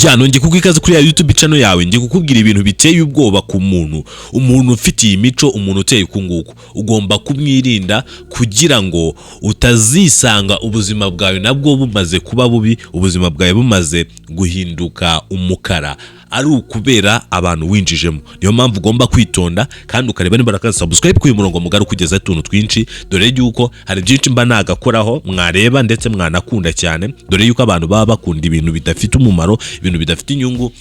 Ya, nongeye kuguha ikaze kuri ya YouTube channel yawe. Ngiye kukubwira ibintu biteye ubwoba ku muntu, umuntu ufite iyi mico, umuntu uteye uku nguku. Ugomba kumwirinda kugira ngo utazisanga ubuzima bwawe nabwo bumaze kuba bubi, ubuzima bwawe bumaze guhinduka umukara, ari ukubera abantu winjijemo. Niyo mpamvu ugomba kwitonda kandi ukareba niba urakoze subscribe kuri uyu murongo mugari ukugeza utuntu twinshi, dore yuko hari byinshi mba nagakoraho mwareba ndetse mwanakunda cyane, dore yuko abantu baba bakunda ibintu bidafite umumaro, ibintu bidafite inyungu.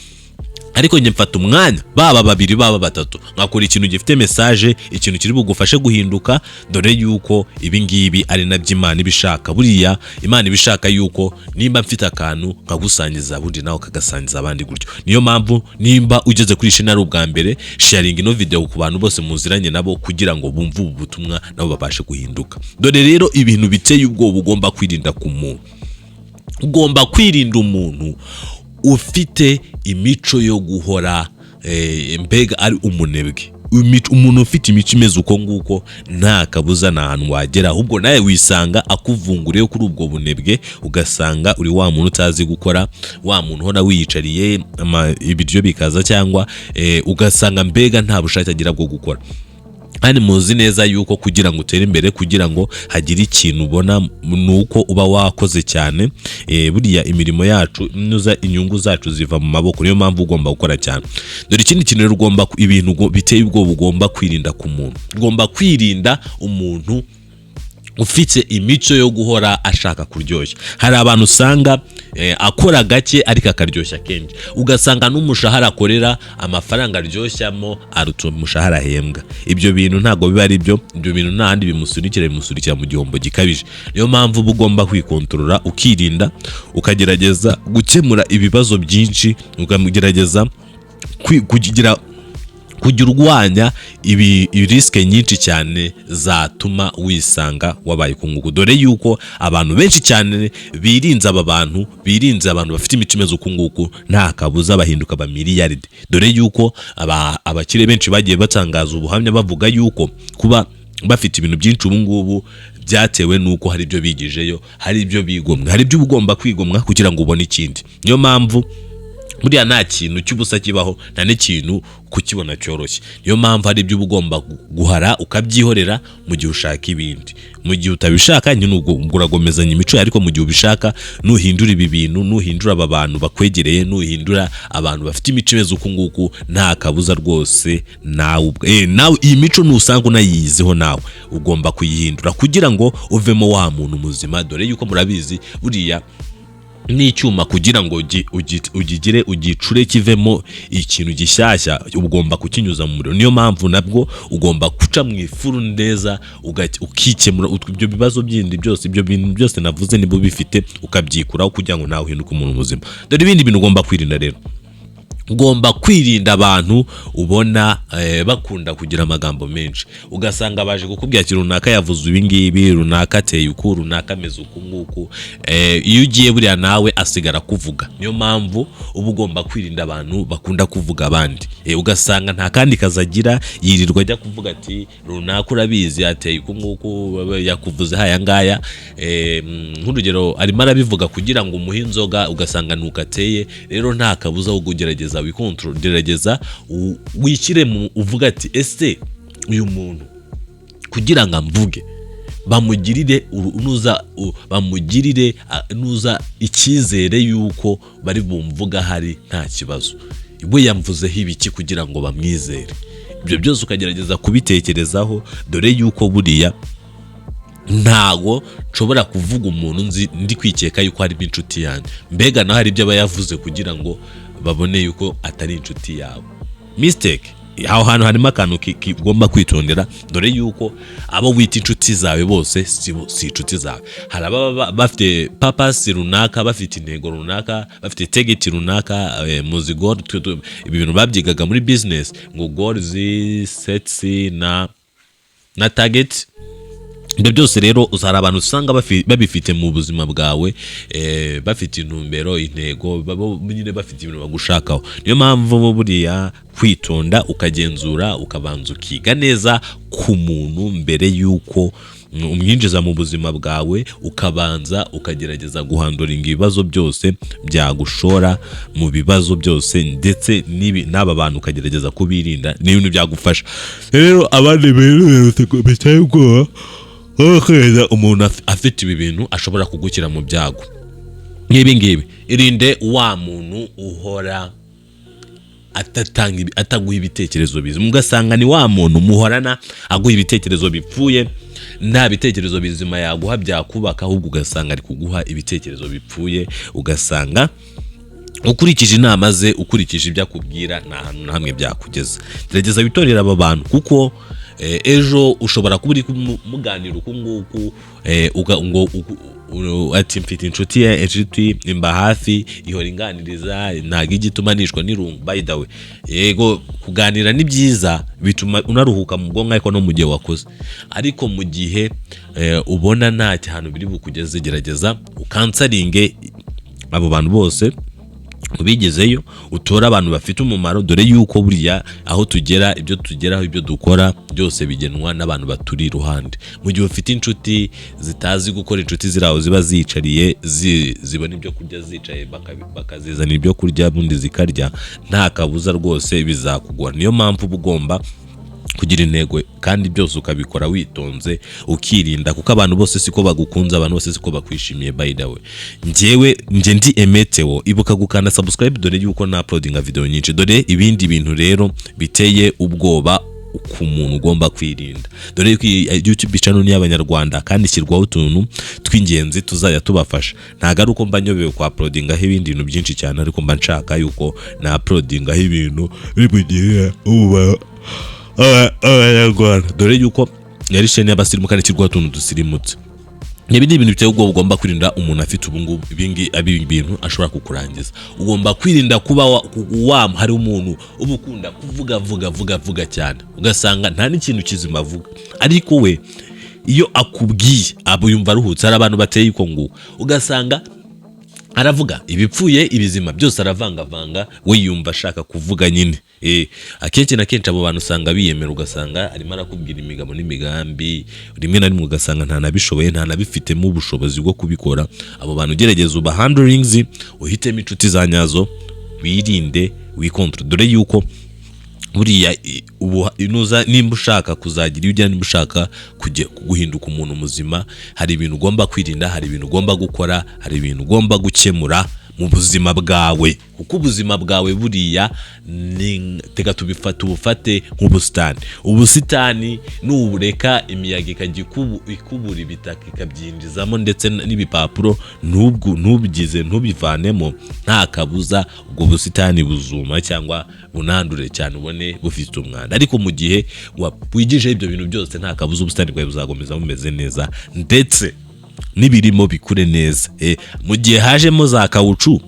Ariko njye mfata umwanya, baba babiri, baba batatu, nkakora ikintu gifite message, ikintu kiri bugufashe guhinduka, dore yuko ibi ngibi ari nabyo Imana ibishaka. Buriya Imana ibishaka yuko nimba mfite akantu nkagusangiza, ubundi nawe ukagasangiza abandi gutyo. Niyo mpamvu nimba ugeze kuri channel ari ubwa mbere, sharinga ino video ku bantu bose muziranye nabo kugira ngo bumve ubu butumwa, nabo babashe guhinduka. Dore rero ibintu biteye ubwoba ugomba kwirinda ku muntu. Ugomba kwirinda umuntu ufite imico yo guhora mbega ari umunebwe. Umuntu ufite imico imeze uko nguko, nta kabuza nta hantu wagera, ahubwo nawe wisanga akuvunguriye kuri ubwo bunebwe, ugasanga uri wa muntu utazi gukora, wa muntu uhora wiyicariye, ibiryo bikaza, cyangwa ugasanga mbega nta bushake agira bwo gukora. Kandi muzi neza yuko kugira ngo utere imbere, kugira ngo hagire ikintu ubona, ni uko uba wakoze cyane. Buriya imirimo yacu nuza inyungu zacu ziva mu maboko, niyo mpamvu ugomba gukora cyane. Dore ikindi kintu rero ugomba, ibintu biteye ubwoba ugomba kwirinda ku muntu. Ugomba kwirinda umuntu ufite imico yo guhora ashaka kuryoshya. Hari abantu usanga akora gake ariko akaryoshya kenshi, ugasanga n'umushahara akorera, amafaranga aryoshamo aruta umushahara ahembwa. Ibyo bintu ntabwo biba ari byo. Ibyo bintu nta handi bimusunikira, bimusunikira mu gihombo gikabije. Niyo mpamvu uba ugomba kwikontorora, ukirinda, ukagerageza gukemura ibibazo byinshi, ukagerageza kugira urwanya ibi risk nyinshi cyane zatuma wisanga wabaye ukunguku, dore yuko abantu benshi cyane birinze aba bantu, birinze abantu bafite imico imeze uku nguku, nta kabuza bahinduka abamiliyaridi, dore yuko abakire benshi bagiye batangaza ubuhamya bavuga yuko kuba bafite ibintu byinshi ubu ngubu byatewe n'uko hari ibyo bigijeyo, hari ibyo bigomwa, hari ibyo uba ugomba kwigomwa kugira ngo ubone ikindi. Niyo mpamvu buriya nta kintu cy'ubusa kibaho, nta n'ikintu kukibona cyoroshye. Niyo mpamvu hari ibyo uba ugomba guhara, ukabyihorera mu gihe ushaka ibindi. Mu gihe utabishaka nyine ubwo uragomezanya imico yawe, ariko mu gihe ubishaka, nuhindura ibi bintu, nuhindura aba bantu bakwegereye, nuhindura abantu bafite imico imeze uku nguku, nta kabuza rwose nawe nawe iyi mico nusanga unayiziho, nawe ugomba kuyihindura kugira ngo uvemo wa muntu muzima, dore yuko murabizi, buriya n'icyuma kugira ngo ugigire ugicure kivemo ikintu gishyashya, ugomba kukinyuza mu muriro. Niyo mpamvu nabwo ugomba guca mu ifuru neza, ukikemura ibyo bibazo bindi byose, ibyo bintu byose navuze niba ubifite ukabyikuraho kugira ngo nawe uhinduke umuntu muzima. Dore ibindi bintu ugomba kwirinda rero. Ugomba kwirinda abantu ubona bakunda kugira amagambo menshi, ugasanga baje kukubwira ati runaka yavuze ibi ngibi, runaka ateye uku, runaka ameze uku nguku. Iyo ugiye buriya nawe asigara kuvuga. Niyo mpamvu uba ugomba kwirinda abantu bakunda kuvuga abandi. Ugasanga nta kandi kazi agira, yirirwa ajya kuvuga ati runaka urabizi ateye uku nguku, yakuvuze aya ngaya. Nk'urugero arimo arabivuga kugira ngo umuhe inzoga, ugasanga nuko ateye. Rero nta kabuza wo kugerageza wikontorora, gerageza wishyire mu uvuga ati ese uyu muntu kugira ngo amvuge bamugirire nuza bamugirire nuza icyizere yuko bari bumvuga hari nta kibazo, we yamvuzeho ibiki kugira ngo bamwizere? Ibyo byose ukagerageza kubitekerezaho, dore yuko buriya ntago nshobora kuvuga umuntu nzi ndi kwikeka yuko harimo inshuti yanjye, mbega nawe hari ibyo aba yavuze kugira ngo babone yuko atari inshuti yawe. Mistake aho hantu harimo akantu kigomba kwitondera, dore yuko abo wita inshuti zawe bose si inshuti zawe. Hari ababa bafite purpose runaka, bafite intego runaka, bafite target runaka. Muzi goal, ibi bintu babyigaga muri business ngo goals, sets na target. Ibyo byose rero hari abantu usanga babifite mu buzima bwawe, bafite intumbero, intego, nyine bafite ibintu bagushakaho. Niyo mpamvu buriya kwitonda, ukagenzura, ukabanza ukiga neza ku muntu mbere y'uko umwinjiza mu buzima bwawe, ukabanza ukagerageza guhandlinga ibibazo byose byagushora mu bibazo byose, ndetse n'aba bantu ukagerageza kubirinda, ni ibintu byagufasha. Rero abandi bintu biteye ubwoba, kweza umuntu afite ibi bintu ashobora kugushyira mu byago nk'ibi ngibi: irinde wa muntu uhora ataguha ibitekerezo bizima, ugasanga ni wa muntu muhorana aguha ibitekerezo bipfuye, nta bitekerezo bizima yaguha byakubaka, ahubwo ugasanga ari kuguha ibitekerezo bipfuye, ugasanga ukurikije inama ze, ukurikije ibyo akubwira, nta hantu na hamwe byakugeza. Gerageza witorere aba bantu, kuko ejo ushobora kuba uri muganira uku nguku, ngo ati: "Mfite inshuti ye, inshuti imba hafi, ihora inganiriza, ntabwo ijya ituma nishwa n'irungu." By the way, yego, kuganira ni byiza, bituma unaruhuka mu bwonko, ariko no mu gihe wakoze, ariko mu gihe ubona nta hantu biri bukugeze, gerageza ucancelinge abo bantu bose, ubigezeyo, utore abantu bafite umumaro, dore yuko buriya aho tugera, ibyo tugeraho, ibyo dukora byose bigenwa n'abantu baturi iruhande. Mu gihe ufite inshuti zitazi gukora, inshuti ziri aho ziba ziyicariye, zibona ibyo kurya zicaye, bakazizanira ibyo kurya bundi zikarya, nta kabuza rwose bizakugora. Niyo mpamvu uba ugomba kugira intego kandi byose ukabikora witonze, ukirinda, kuko abantu bose siko bagukunze, abantu bose siko bakwishimiye. By the way, njyewe nje ndi Emeteo. Ibuka gukanda subscribe, dore yuko na uploadinga video nyinshi. Dore ibindi bintu rero biteye ubwoba ku muntu ugomba kwirinda, dore ko iyi YouTube channel ni iy'Abanyarwanda kandi ishyirwaho utuntu tw'ingenzi tuzajya tubafasha. Ntabwo ari uko mba nyobewe kwa uploadingaho ibindi bintu byinshi cyane, ariko mba nshaka yuko na uploadingaho ibintu biri umumaro Abanyarwanda, dore yuko yari chaîne y'abasirimu kandi ishyirwaho utuntu dusirimutse. Ibi ni ibintu biteye ubwoba ugomba kwirinda. Umuntu afite ubu ngubu ibi abi ibintu ashobora kukurangiza. Ugomba kwirinda kuba hari umuntu uba ukunda kuvuga vuga vuga vuga cyane, ugasanga nta n'ikintu kizima avuga, ariko we iyo akubwiye aba yumva aruhutse. Hari abantu bateye uko nguko, ugasanga aravuga ibipfuye, ibizima byose aravangavanga, we yumva ashaka kuvuga nyine. Akenshi na kenshi abo bantu usanga biyemera, ugasanga arimo arakubwira imigabo n'imigambi, rimwe na rimwe ugasanga ntanabishoboye, ntanabifitemo ubushobozi bwo kubikora. Abo bantu ugerageza uba handlings, uhitemo inshuti za nyazo, wirinde, wicontrole, dore yuko buriya ubu inuza nimba ushaka kuzagira iyo ujya, nimba ushaka kujya guhinduka umuntu muzima, hari ibintu ugomba kwirinda, hari ibintu ugomba gukora, hari ibintu ugomba gukemura mu buzima bwawe, kuko ubuzima bwawe buriya ni teka tubifate, ubufate nk'ubusitani. Ubusitani nubureka imiyaga ikajya ikubura ibitaka ikabyinjizamo ndetse n'ibipapuro, ntubigize, ntubivanemo, nta kabuza ubwo busitani buzuma cyangwa bunandure cyane, ubone bufite umwanda. Ariko mu gihe wigije ibyo bintu byose, nta kabuza ubusitani bwawe buzakomeza bumeze neza, ndetse n'ibirimo bikure neza. Mu gihe hajemo za kawucu,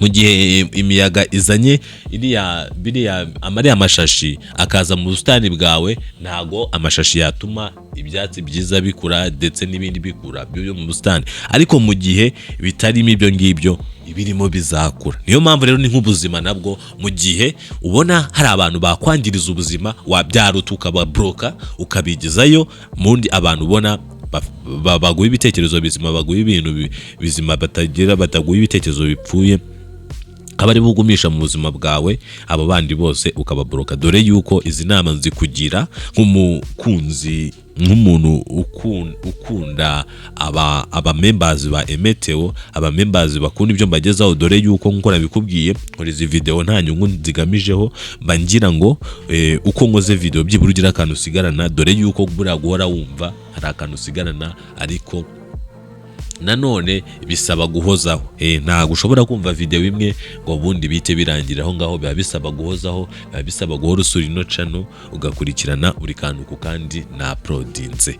mu gihe imiyaga izanye iriya biriya amariya mashashi akaza mu busitani bwawe, ntago amashashi yatuma ibyatsi byiza bikura ndetse n'ibindi bikura byo mu busitani. Ariko mu gihe bitarimo ibyo ngibyo, ibirimo bizakura. Niyo mpamvu rero ni nk'ubuzima nabwo, mu gihe ubona hari abantu bakwangiriza ubuzima, wabyaruta ukabablocka, ukabigezayo mundi abantu ubona baguha ibitekerezo bizima, baguha ibintu bizima, batagira bataguha ibitekerezo bipfuye, akaba ari bugumisha mu buzima bwawe, abo bandi bose ukabablocka. Dore yuko izi nama nzikugira nk'umukunzi, nk'umuntu ukunda aba members ba Emeteo, aba members bakunda ibyo mbagezaho, dore yuko nkuko nabikubwiye, nkora izi video nta nyungu nzigamijeho, mba ngira ngo uko nkoze video byibura ugira akantu usigarana, dore yuko buriya guhora wumva hari akantu usigarana, ariko nanone bisaba guhozaho. Ntabwo ushobora kumva video imwe ngo ubundi bite birangira aho ngaho. Biba bisaba guhozaho, biba bisaba guhora usura ino channel, ugakurikirana buri kantu ku kandi na uploadinze,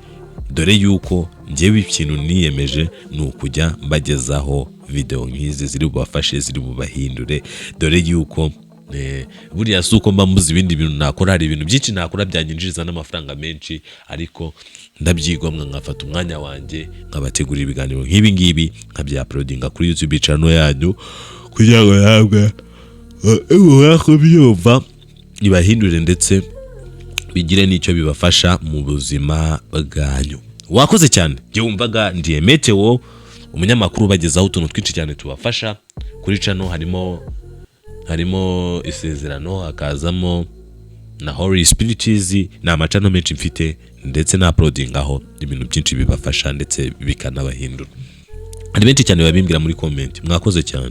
dore yuko njyewe ikintu niyemeje ni ukujya mbagezaho video nk'izi ziri bubafashe, ziri bubahindure, dore yuko buriya si uko mba mbuze ibindi bintu nakora, hari ibintu byinshi nakora byanyinjiriza n'amafaranga menshi, ariko Ndabyigomwa, nkafata umwanya wanjye, nkabategurira ibiganiro nk'ibi ngibi, nkabyauploadinga kuri YouTube channel yanyu kugira ngo yabwe kubyumva ibahindure, ndetse bigire n'icyo bibafasha mu buzima bwanyu. Wakoze cyane. Njye wumvaga ndiye Meteo, umunyamakuru ubagezaho utuntu twinshi cyane tubafasha kuri channel. Harimo Isezerano, hakazamo na Holy Spirits. Ni amachannel menshi mfite, ndetse na uploadingaho ibintu byinshi bibafasha ndetse bikanabahindura. Hari benshi cyane babimbwira muri comment. Mwakoze cyane.